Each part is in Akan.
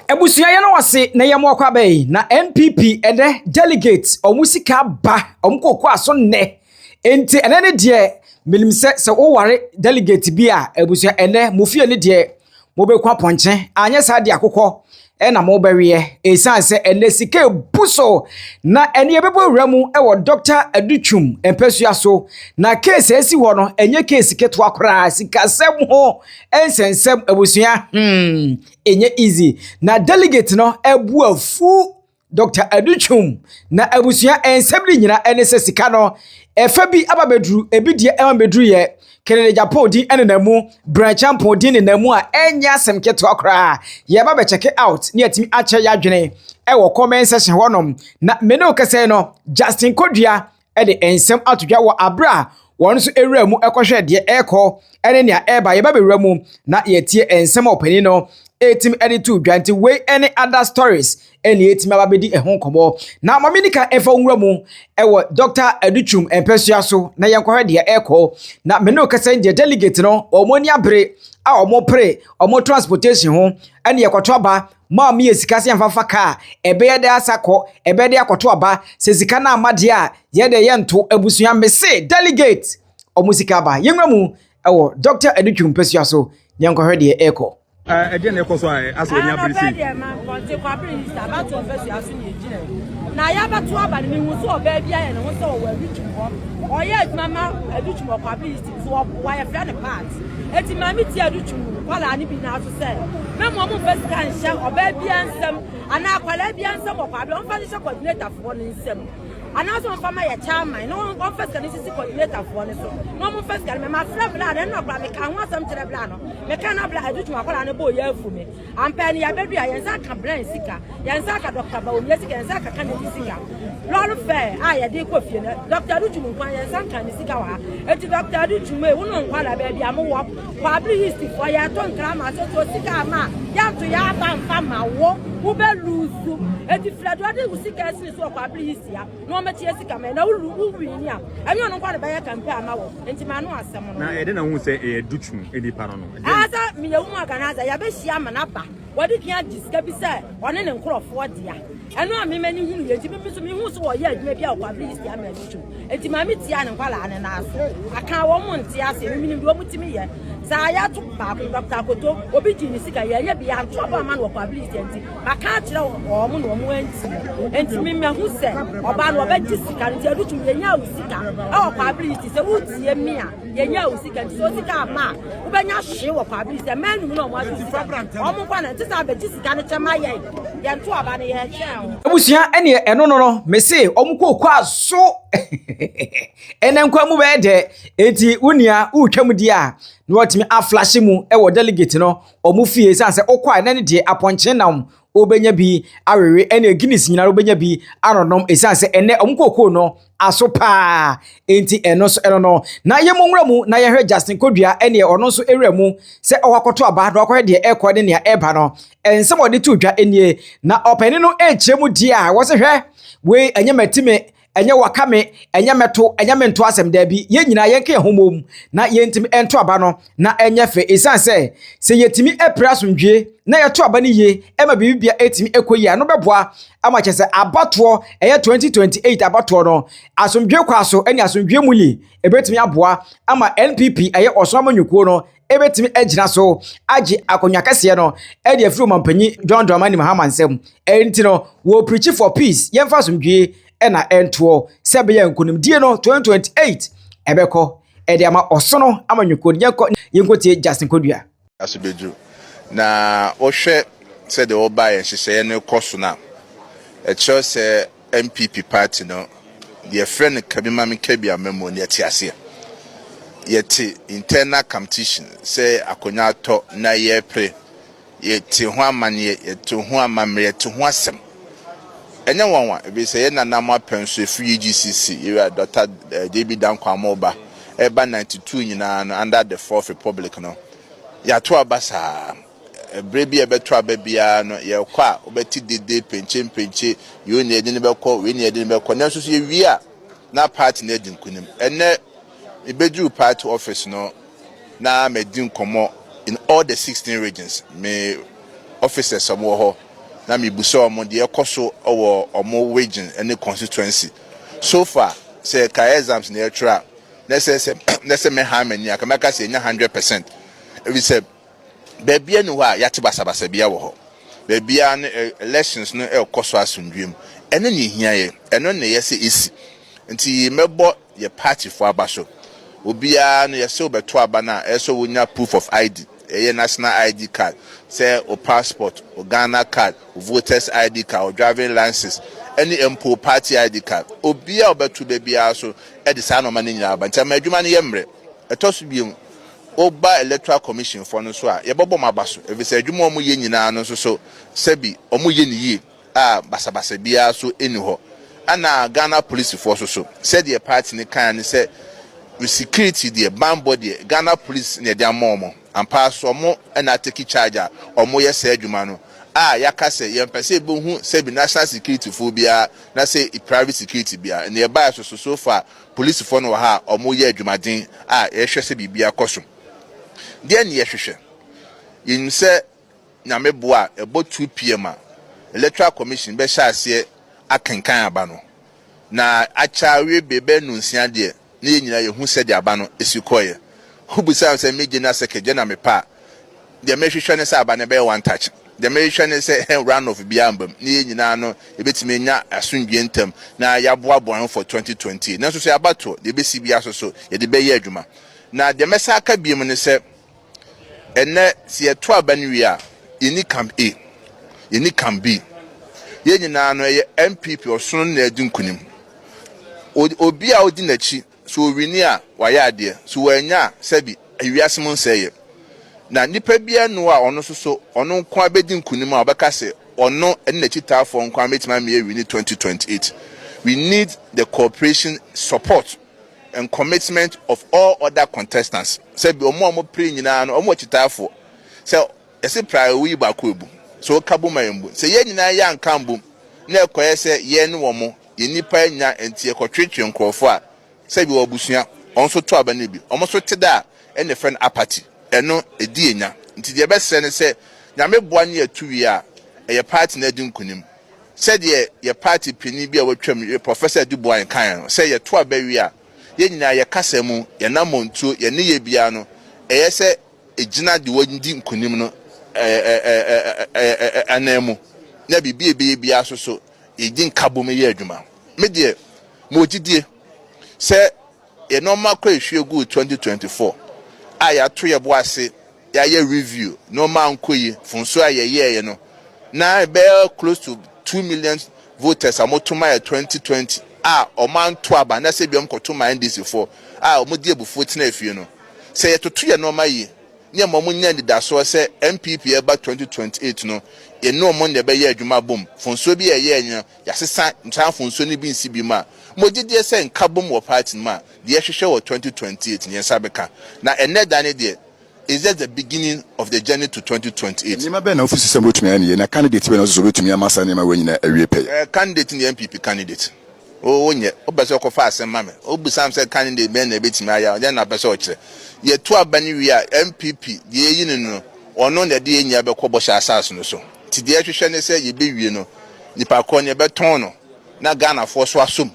Abusua, yɛn wase na yɛn akɔ abɛyi na NPP ɛnɛ delegate ɔmo sika ba, ɔmo kɔkɔ aso nnɛ. Nti ɛnɛ ne deɛ menim sɛ woware delegate bi a, abusua, ɛnɛ mo fie ne deɛ mobɛkɔ apɔnkye, anyɛ saa deɛ akokɔ ɛna mobɛweɛ, ɛsiane sɛ ɛnɛ sika ebu so. Na ɛne yɛbɛbɔ wura mu ɛwɔ Dr. Adutwum mpɛsua so, na case a esi hɔ no ɛnyɛ case ketewa koraa. Sikasɛm ho ɛnsɛnsɛm, abusua, ɛnyɛ easy na delegate no ɛbu afu Dr. Adutwum. Na abusua, nsɛm no nyinaa ɛne sɛ sika no ɛfɛ bi aba bɛduru, ebi deɛ ɛma bɛduru yɛ Kennedy Agyapong din ɛnenam mu, Bryan Acheampong din nenam mu a ɛnyɛ asɛm ketewa koraa. Yɛba bɛcheck out ne yɛtumi akyɛ yɛ adwene ɛwɔ comment section hɔnom. Na mene wo kɛsɛn no, Justin Kodua ɛde nsɛm ato dwa wɔ abere a wɔn nso ewura mu ɛkɔhwɛ deɛ ɛrekɔ ɛne nea ɛreba. Yɛba bɛwura mu na yɛtie nsɛm a ɔpanin no ɛtumi ɛde to dwa. Nti wei ɛne other stories ɛne yɛtumi aba bɛdi ɛho nkɔmmɔ. Na maame nika ɛfa nwura mu ɛwɔ Dr. Adutwum mpɛsua so na yɛnkɔhwɛ deɛ ɛrekɔ. Na mene wo kɛsɛn deɛ, delegate no wɔn ani abere a wɔn pere wɔn transportation ho ɛne yɛkɔto aba maa mi yɛ sika sɛ yɛmfafa kaa, ɛbɛyɛ de asa kɔ, ɛbɛyɛ de akɔto aba sɛ sika no ama deɛ a yɛde yɛnto. Abusua, mese delegate ɔmo sika aba. Yɛnwura mu ɛwɔ Dr. Adutwum mpɛsua so, yɛnkɔhwɛ deɛ ɛrekɔ. Ɛdeɛ na ɛkɔ so a asɛ w'ani abere sei? Deɛ ma mpɔnte Kwabere East abatoɔ mpɛsua so ne yɛgyina yi na yɛabɛto aba no, mehu sɛ ɔbaa bi ayɛ ne ho sɛ ɔwɔ Adutwum hɔ, ɔyɛ adwuma ma Adutwum wɔ Kwabere East, nso ɔboa, yɛfrɛ no part. Eti maame tie Adutwum kwalaa no bi naa so sɛ mɛmo ɔmo mfa sika nhyɛ ɔbaa bia nsɛm anaa akwalaa bia nsɛm wɔ Kwabere, ɔmfa no hyɛ coordinatorfoɔ no nsɛm anaasɛ ɔmfa ma yɛ chairman na ɔmfa sika no sisi coordinatorfoɔ no so na ɔmfa sika no mɛma frɛ bla no. Ɛno akora meka ho asɛm kyerɛ bla no, meka na bla Adutwum akwadaa no bɔɔ yɛ afu me ampɛ no. Yɛabɛdu a yɛn nsa aka brɛn sika, yɛn nsa aka Dr. Bawumia sika, yɛn nsa aka Kennedy sika, lorry fare a yɛde kɔ fie no, Dr. Adutwum nkwa yɛn nsa nka ne sika wɔ ha. Eti Dr. Adutwum yi, wo ne nkwalaa baabi a mowɔ Kwabere East foɔ, yɛto nkra ma sɛ to sika ama a yɛnto yɛaba mfa ma wo, wobɛ lose. Eti filadu ɔde wo sika esiri so wɔ Kwabere East ya na ɔmɛkyia sika ma na wulu wowini a ɛnyɛ ɔno nkwa de bɛyɛ campaign ama wɔ. Nti ma no asɛm no. Na ɛde na hu sɛ ɛyɛ Adutwum nipa no? Asa meyɛ wo mu organizer, yɛbɛhyia ama n'aba wɔde kia gye sika bi sɛ ɔne ne nkurɔfoɔ dea. Ɛno a mema ni hunu yɛ nti mimi so mehu so wɔyɛ adwuma bi a ɔkɔ Abere East ama Adutwum. Enti maame tia ne nkwalaa ne nan so aka wɔn mo nte ase. Mimi nim deɛ wɔn timi yɛ saa. Yɛato baako, Dr. Akoto, obi gye ne sika, yɛnyɛ bi yɛanto aba ama no wɔkɔ Abere East. Nti maka akyerɛ wɔn na wɔn anti. Nti mimi ahu sɛ ɔbaa no ɔbɛgye sika no. Nti Adutwum, yɛnya wo sika ɛwɔ Kwabere East sɛ wotie mi a, yɛnya wo sika. Nti sɛ osika ama a, wobɛnya hwee wɔ Kwabere East mmaa num na ɔmo agye sika ɔmo nkwa na nti sɛ abɛgye sika no kyɛ ma yɛn, yɛnto aba no, yɛhwɛ ho. Abusua, ɛneɛ ɛno no mese ɔmo kɔkɔ aso ɛnɛ nkwa mu bɛyɛ dɛ. Enti wo nua wotwa mu di a na wɔtumi aflashe mu ɛwɔ delegate no ɔmo fie, san sɛ wokɔ a ɛnɛ ne deɛ apɔnkye nam wobɛnya bi awewe, ɛne Guinness nyinaa wobɛnya bi anonom, ɛsiane sɛ ɛnɛ ɔmo kɔkɔɔ no aso paa. Enti ɛno nso ɛno no na yɛmmɔ nwura mu na yɛhwɛ Justin Kodua, ɛneɛ ɔno nso ewura mu sɛ ɔwɔ akɔto aba na ɔkɔhwɛ deɛ ɛrekɔ ne nea ɛreba no. Nsɛm a ɔde to dwa nie na ɔpanin no ɛrekyerɛ mu die a wɔsɛ hwɛ wei, ɛnyɛ mɛtime, ɛnyɛ waka me, ɛnyɛ mɛto, ɛnyɛ me nto asɛm. Daabi, yɛn nyinaa yɛnka yɛn ho mmom na yɛntumi ɛnto aba no na ɛnyɛ fɛ, ɛsiane sɛ yɛtumi ɛpere asomdwie na yɛto aba no yie ɛma biribibia ɛtumi ɛkɔ yie a, no bɛboa ama kyerɛ sɛ abatoɔ ɛyɛ 2028 abatoɔ no, asomdwie kɔ so ɛne asomdwie mu yi ɛbɛtumi aboa ama NPP ɛyɛ ɔsom amanyɔkuo no ɛbɛtumi agyina so agye akonnwa kɛseɛ no ɛde afiri ɔmampanyin John Dramani Mahama nsam. Ɛnti no wɔ preach for peace, yɛmfa asomdwie ɛna ɛntoɔ sɛ ɛbɛyɛ nkonimdie no 2028 ɛbɛkɔ ɛde ama ɔsono amanyɔkuo no. Yɛnkɔ yɛnkɔtie Justin Kodua. Aso bɛduru na wohwɛ sɛdeɛ wɔba yɛn nhyehyɛeɛ no kɔ so no a, ɛkyerɛ sɛ NPP party no yɛfrɛ no kabima me kabi amamuo no, yɛte aseɛ, yɛte internal competition sɛ akonnwa atɔ na yɛpere, yɛte ho amanneɛ, yɛte ho amammerɛ, yɛte ho asɛm. Ɛnyɛ nwanwa ebi sɛ yɛn nanam apɛn so efiri UGCC, yɛwura Dr. JB Danquah Amoba ɛba 92 nyinaa no, under the Fourth Republic no, yɛato aba saa. Ɛberɛ bi a ɛbɛto aba biara no, yɛkɔ a wobɛte dede penkye mpenkye, yɛn na yɛde no bɛkɔ wei na yɛde no bɛkɔ, nanso so yɛwie a na party no adi nkunim. Ɛnɛ ebɛduru party office no na madi nkɔmmɔ in all the 16 regions, me officers a wɔwɔ hɔ. Na mebisa wɔn deɛ ɛkɔ so wɔ wɔn region ne constituency. So far, sɛ ɛka exams na yɛtwerɛ a, na ɛsɛ sɛ na ɛsɛ mɛha m'ani a, mɛka sɛ ɛnya 100%. Ɛfiri sɛ baabiara ni hɔ a yɛate basabasa biara wɔ hɔ. Baabiara no elections no ɛrekɔ so asomdwoe mu. Ɛno na ehia yɛ. Ɛno na ɛyɛ sɛ esi. Nti mɛbɔ yɛ partyfoɔ aba so. Obiara no yɛsɛ wobɛto aba no a, ɛyɛ sɛ wonya proof of ID. Ɛyɛ national ID card, sɛ o passport, o Ghana card, o voters ID card, o driving license, ɛne mpo party ID card. Obiara a ɔbɛto baabiara so ɛde saa nneɛma no nyinaa aba. Nti ama adwuma no yɛ mmerɛ. Ɛtɔ so bio, woba Electoral Commission foɔ no so a, yɛbɛbɔ mo aba so. Ɛfiri sɛ adwuma a wɔyɛ nyinaa no nso so, sɛbi wɔyɛ no yie a basabasa biara so nni hɔ. Ɛna Ghana polisifoɔ nso so, sɛdeɛ party no kaeɛ ne sɛ, security deɛ, banbɔ deɛ, Ghana police na yɛde ama wɔn. Ampa ara so wɔn na atake charge a wɔyɛ saa adwuma no a yɛaka sɛ yɛmpɛ sɛ yɛbɛhu sɛbi national security foɔ biara na sɛ private security biara. Na yɛbaeɛ so so, so far polisifoɔ no wɔ ha a wɔyɛ adwumaden a yɛhwɛ sɛ biribiara kɔ so. Deɛ ne yɛhwehwɛ? Yɛnim sɛ Nyame boa a, ɛbɔ 2 p.m. a, Electoral Commission bɛhyɛ aseɛ akenkan aba no. Na akyɛ awie bɛyɛ nnɔnsia deɛ, na yɛn nyinaa yɛhu sɛdeɛ aba no si kɔeɛ. Wobisa me sɛ me General Secretary deɛ na mepɛ a, deɛ mehwehwɛ ne sɛ aba no ɛbɛyɛ one touch. Deɛ mehwehwɛ ne sɛ run off biara mba mu na yɛn nyinaa no yɛbɛtumi anya asomdwoeɛ ntɛm na yɛaboaboa ho for 2028. Nanso sɛ yɛabatoɔ, deɛ ɛbɛsi biara so so yɛde bɛyɛ adwuma. Na deɛ mɛsan aka biom ne sɛ, ɛnnɛ sɛ yɛto aba no wie a, yɛnni camp A, yɛnni camp B. Yɛn nyinaa no ɛyɛ NPP ɔsono no na adi nkunim. Obi a odi n'akyi, sɛ owini a, wayɛ adeɛ, sɛ wannya a, sɛbi, wiase mu nsɛeɛ. Na nipa biara nni hɔ a ɔno nso so, ɔno nko ara bɛdi nkunim a ɔbɛka sɛ ɔno ne n'akyitaafoɔ nko ara bɛtumi ama yɛawini 2028. We need the cooperation, support and commitment of all other contestants. Sɛbi, wɔn a wɔpere nyinaa no, wɔn wɔ akyitaafoɔ. Sɛ yɛse pra a, woyi baako ebu. Sɛ woka bom a, ɛmbu. Sɛ yɛn nyinaa yɛanka ambom na ɛkɔyɛ sɛ yɛn ne wɔn Yɛn nnipa anya nti yɛkɔtweetwee nkurɔfoɔ a sɛ bi wɔ abusua wɔn nso to aba no bi wɔn nso te da a ɛna yɛfrɛ no apathy ɛno ɛdi yɛn nya nti deɛ yɛbɛsrɛ ne sɛ Nyame boa ne yɛto wie a ɛyɛ party no adi nkunim sɛdeɛ yɛ party panin bi a watwam yɛ Professor Adu Boahen kaeɛ no sɛ yɛto aba wie a yɛn nyinaa yɛ kasa mu yɛn namɔntuo yɛn nneyɛɛ biara no ɛyɛ sɛ ɛgyina deɛ wadi nkunim no ananmu na biribi a ɛbɛyɛ biara nso so yɛdi nkabom yɛ adwuma. Me deɛ, mewɔ gyidie sɛ yɛn nneɛma kɔ ehwie guu 2024 a yɛato yɛn bo ase yɛayɛ review, nneɛma ankɔ yie, mfomsoɔ a yɛyɛeɛ no, na ɛbɛyɛ close to 2 million voters a wɔto maa yɛ 2020 a wɔanto aba na sɛ bi wɔkɔto maa NDC foɔ a wɔde abufuo tenaa fie no. Sɛ yɛtoto yɛn nneɛma yie ne ɛma wɔnya anidasoɔ sɛ NPP ɛreba 2028 no, yɛne wɔn na ɛbɛyɛ adwuma abom. Mfomsoɔ bi a yɛyɛɛ no, yɛasesa saa mfomsoɔ no bi nsi bi mu a, mewɔ gyedie sɛ nkabom wɔ party no mu a, deɛ yɛhwehwɛ wɔ 2028 no, yɛn nsa bɛka. Na ɛnnɛ da no deɛ, it's just the beginning of the journey to 2028. Nneɛma bɛn na wosusu sɛ mobɛtumi ayɛ no yie, na candidate bɛn na wosusu sɛ ɔbɛtumi ama saa nneɛma wei nyinaa awie pɛyɛ? Candidate no yɛ NPP candidate. O, wonyɛ. Wopɛ sɛ wokɔfa asɛm ma me. Wobisa me sɛ candidate bɛn na ɛbɛtumi ayɛ a, dɛn na wopɛ sɛ ɔkyerɛ? Yɛto aba no wie a, NPP, deɛ yɛyi no no, ɔno na ɛde yɛn nyinaa bɛkɔ bɔhyɛ asase no so. Nti deɛ yɛhwehwɛ ne sɛ yɛbɛwie no, nipa korɔ no yɛbɛtɔn no na Ghanafoɔ nso asom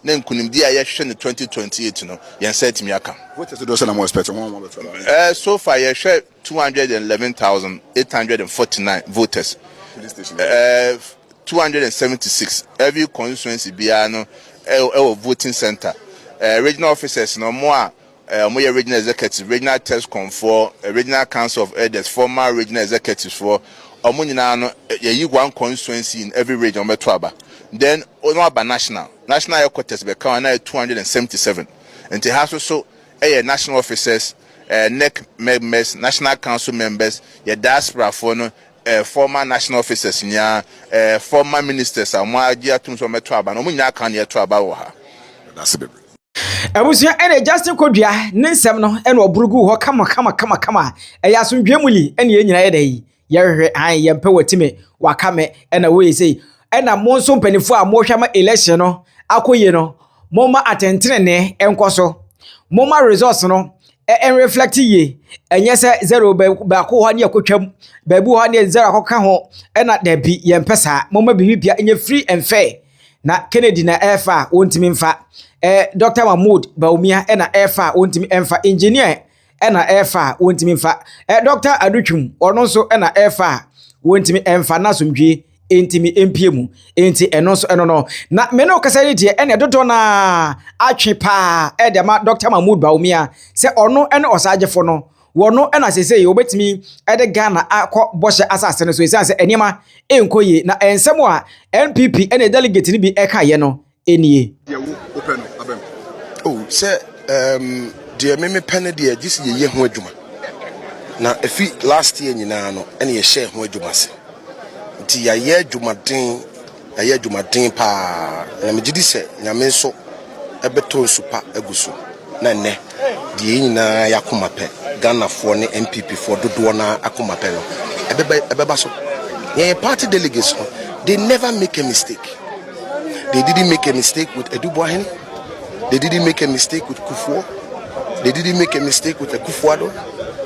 na nkunimdie a yɛhwehwɛ no 2028 no, yɛn nsa atumi aka. Voters dodoɔ sɛn na mo expect wɔn a wɔabɛto aba no? Eh, so far yɛhwɛ 211,849 voters. Polling station. Eh, 276 every constituency biara no ɛwɔ voting center. Eh, regional officers no wɔn a eh, wɔn yɛ regional executive, regional tescon foɔ, eh, regional council of elders, former regional executives foɔ, wɔn nyinaa no yɛyi one constituency in every region wɔn bɛto aba. Then wɔn aba national, national headquarters bɛka wɔn na yɛ 277. Nti ha nso so ɛyɛ national officers, eh, NEC members, national council members, yɛ diaspora foɔ no, eh, former national officers nyinaa, eh, former ministers a wɔn agye atum sɛ wɔbɛto aba no, wɔn nyinaa kan na yɛto aba wɔ ha. Yɛda ase bebree. Abusua ɛna Justin Kodua ne nsɛm no ɛna ɔboro guu hɔ kama kama kama kama. Ɛyɛ asomdwoe mu li ɛna yɛn nyinaa yɛ dɛ yi. Yɛhwehwɛ an yɛmpɛ watime waka me ɛna woyɛ sei. Ɛna mo nso mpanimfoɔ a mohwɛ ama election no akɔ yie no, momma atɛntenenee nkɔ so. Momma results no Ɛnreflect yie. Ɛnyɛ sɛ zero baako wɔ hɔ ne yɛkɔtwam, baabi wɔ hɔ ne zero akɔka ho, ɛna dabi, yɛmpɛ saa. Momma biribi bia ɛnyɛ free and fair. Na Kennedy na ɛrefa a wɔntumi mfa. Dr. Mahmood Bawumia ɛna ɛrefa a wɔntumi mfa. Engineer ɛna ɛrefa a wɔntumi mfa. Dr. Adutwum ɔno nso ɛna ɛrefa a wɔntumi mfa na asomdwie ntumi mpie mu. Nti ɛno nso ɛno no. Na me ne ɔkasa yi deɛ, ɛna dodoɔ naa atwe paa ɛde ama Dr. Mahmood Bawumia sɛ ɔno ɛne ɔsagyefo no, wɔno ɛna sese yi wɔbɛtumi ɛde Ghana akɔ bɔhyɛ asase no so, esiane sɛ nneɛma ɛnkɔ yie. Na nsɛm a NPP ɛne delegate no bi ɛkaeɛ no ɛnie. Deɛ wo wopɛ no abɛm. Oh, sɛ deɛ meme pɛ no deɛ, gye sɛ yɛyɛ ho adwuma. Na ɛfi last year nyinaa no ɛne yɛhyɛɛ ho adwuma ase, nti yɛayɛ adwumaden, yɛayɛ adwumaden paa, na megye di sɛ Nyame nso ɛbɛtɔ nsu pa agu so. Na nnɛ deɛ, yɛn nyinaa yɛakoma pɛ, Ghanafoɔ ne NPP foɔ dodoɔ no akoma pɛ no ɛbɛba so. Yɛn party delegates no, they never make a mistake. They didn't make a mistake with Adu Boahene. They didn't make a mistake with Kufuor. They didn't make a mistake with Akufo-Addo.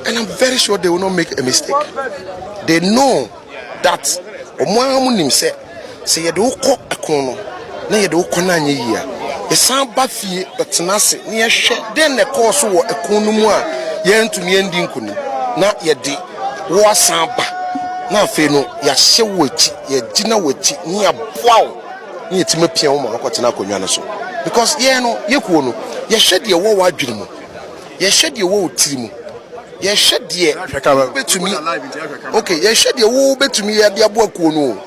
And I'm very sure they will not make a mistake. They know that ɔmo ara mo nim sɛ yɛde wokɔ ɛko no na yɛde wokɔ no anyɛ yie a, yɛsan ba fie bɛtena ase na yɛhwɛ dɛn na ɛkɔɔ so wɔ ɛko no mu a yɛntumi yɛndi nkonim, na yɛde wo asan ba, na afei no yɛahyɛ wo akyi, yɛgyina wo akyi ne yɛaboa wo ne yɛtumi apia wo ma wakɔtena akonnwa no so, because yɛn no, yɛkuo no, yɛhwɛ deɛ ɛwɔ w'adwene mu, yɛhwɛ deɛ ɛwɔ wo tiri mu, yɛhwɛ deɛ wobɛtumi, okay, yɛhwɛ deɛ wo bɛtumi yɛde aboa kuo no o.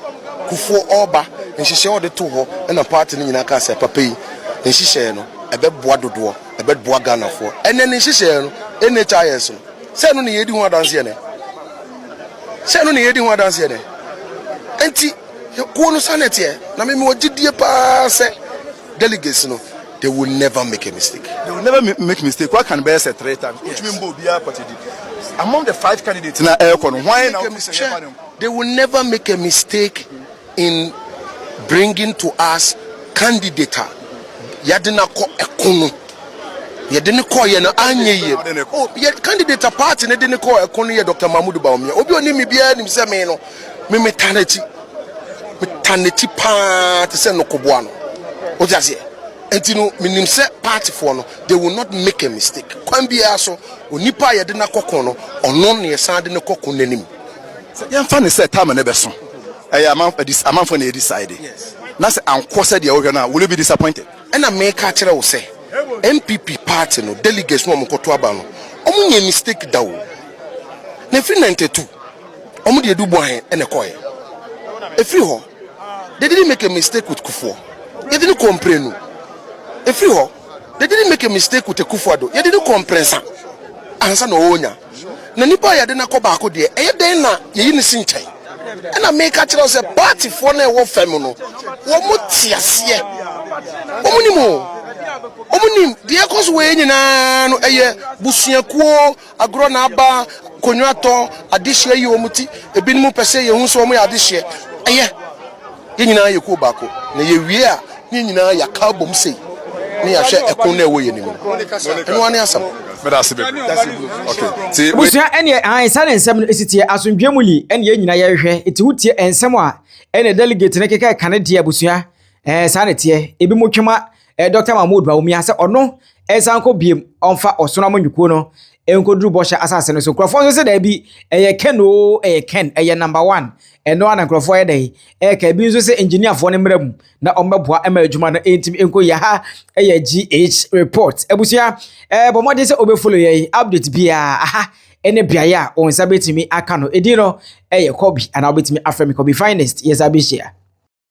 Kufuor ɔreba, nhyehyɛ ɔde to hɔ ɛna party no nyinaa kaa sɛ papa yi nhyehyɛ no ɛbɛboa dodoɔ, ɛbɛboa Ghanafoɔ. Ɛnɛ ne nhyehyɛ no, NHIS no, sɛ ɛno ne yɛdi ho adanseɛ nɛ, sɛ ɛno ne yɛdi ho adanseɛ nɛ. Nti kuo no sa ne teɛ, na meme wɔ gyidie paa sɛ delegates no, they will never make a mistake. They will never make mistake. What can bɛyɛ sɛ three times wotumi mbɔ obiara pɔtɛ di among the five candidates na ɛrekɔ no, hwan na wofi sɛ yɛfa no? They will never make a mistake in bringing to us candidate a yɛde no akɔ ɛko no, yɛde ne kɔɔ yɛ no anyɛ yie. Oh, yɛ candidate a party ne de ne kɔɔ ɛko no yɛ Dr. Mahmood Bawumia. Obi onim mi biara nim sɛ me no, me meta n'akyi, meta n'akyi paa te sɛ nokoboa no o ti aseɛ. Nti no, menim sɛ partyfoɔ no, they will not make a mistake kwan biara so. Onipa a yɛde n'akɔko no, ɔno ne yɛsan de ne kɔko n'anim. Sɛ yɛmfa ne sɛ time ne bɛso, ɛyɛ amanfoɔ na yɛ decide, na sɛ ankɔ sɛ deɛ wohwɛ no a, will you be disappointed? Ɛna meka kyerɛ wo sɛ NPP party no delegates no a ɔmokɔto aba no, ɔmo nyɛ mistake da o. Na ɛfiri 92 ɔmo de Adu Boahen ɛna ɛkɔɛ. Ɛfiri hɔ, they didn't make a mistake with Kufuor, yɛde ne kɔ mprenu. Ɛfiri hɔ, they didn't make a mistake with Akufo-Addo, yɛde ne kɔ mprɛnsa ansa na ɔwɔ na nipa a yɛde no akɔ baako deɛ, ɛyɛ dɛn na yɛyi ne si nkyɛn? Ɛna meka kyerɛ wo sɛ partyfoɔ no a ɛwɔ fam no, wɔn mo te aseɛ, wɔn nim o, wɔn nim deɛ ɛkɔ so wɔ yɛn nyinaa no. Ɛyɛ busuakuo agorɔ na aba konwa tɔ adehyeɛ yi wɔn ti. Ebinom pɛ sɛ yɛhu sɛ wɔn yɛ adehyeɛ. Ɛyɛ yɛn nyinaa yɛ kuo baako, na yɛwie a, ne nyinaa yɛaka abom sei ne yɛahwɛ ɛko no a ɛwɔ yɛn anim no. Ɛno ara ne asɛm. Meda ase bebree. Okay, ti Abusua, ɛneɛ ahan saa ne nsɛm no ɛsi teɛ. Asomdwe mu li ɛne yɛn nyinaa yɛhwehwɛ. Nti wotie nsɛm a ɛne delegate no keka ɛka ne deɛ, abusua, saa ne teɛ. Ebi mo twema Dr. Mahmood Bawumia sɛ ɔno ɛnsan kɔ biem, ɔmfa ɔsono amanyɔkuo no nkɔduru bɔhyɛ asase no so. Nkurɔfoɔ nso sɛ daabi, ɛyɛ Ken o, ɛyɛ Ken, ɛyɛ number one. Ɛno ana nkurɔfoɔ yɛ dɛ ɛka. Ebi nso sɛ engineerfoɔ no mmerɛ mu na ɔmmɛboa ɛma adwuma no ɛntumi nkɔ yie. Ha ɛyɛ GH Report. Abusua, bɔ mmɔden sɛ wobɛfollow yɛn update biara aha ɛne beaeɛ a wɔn nsa bɛtumi aka no. Ɛdin no ɛyɛ Kɔbi, anaa wobɛtumi afrɛ me Kɔbi Finest. Yɛsa bɛhyia.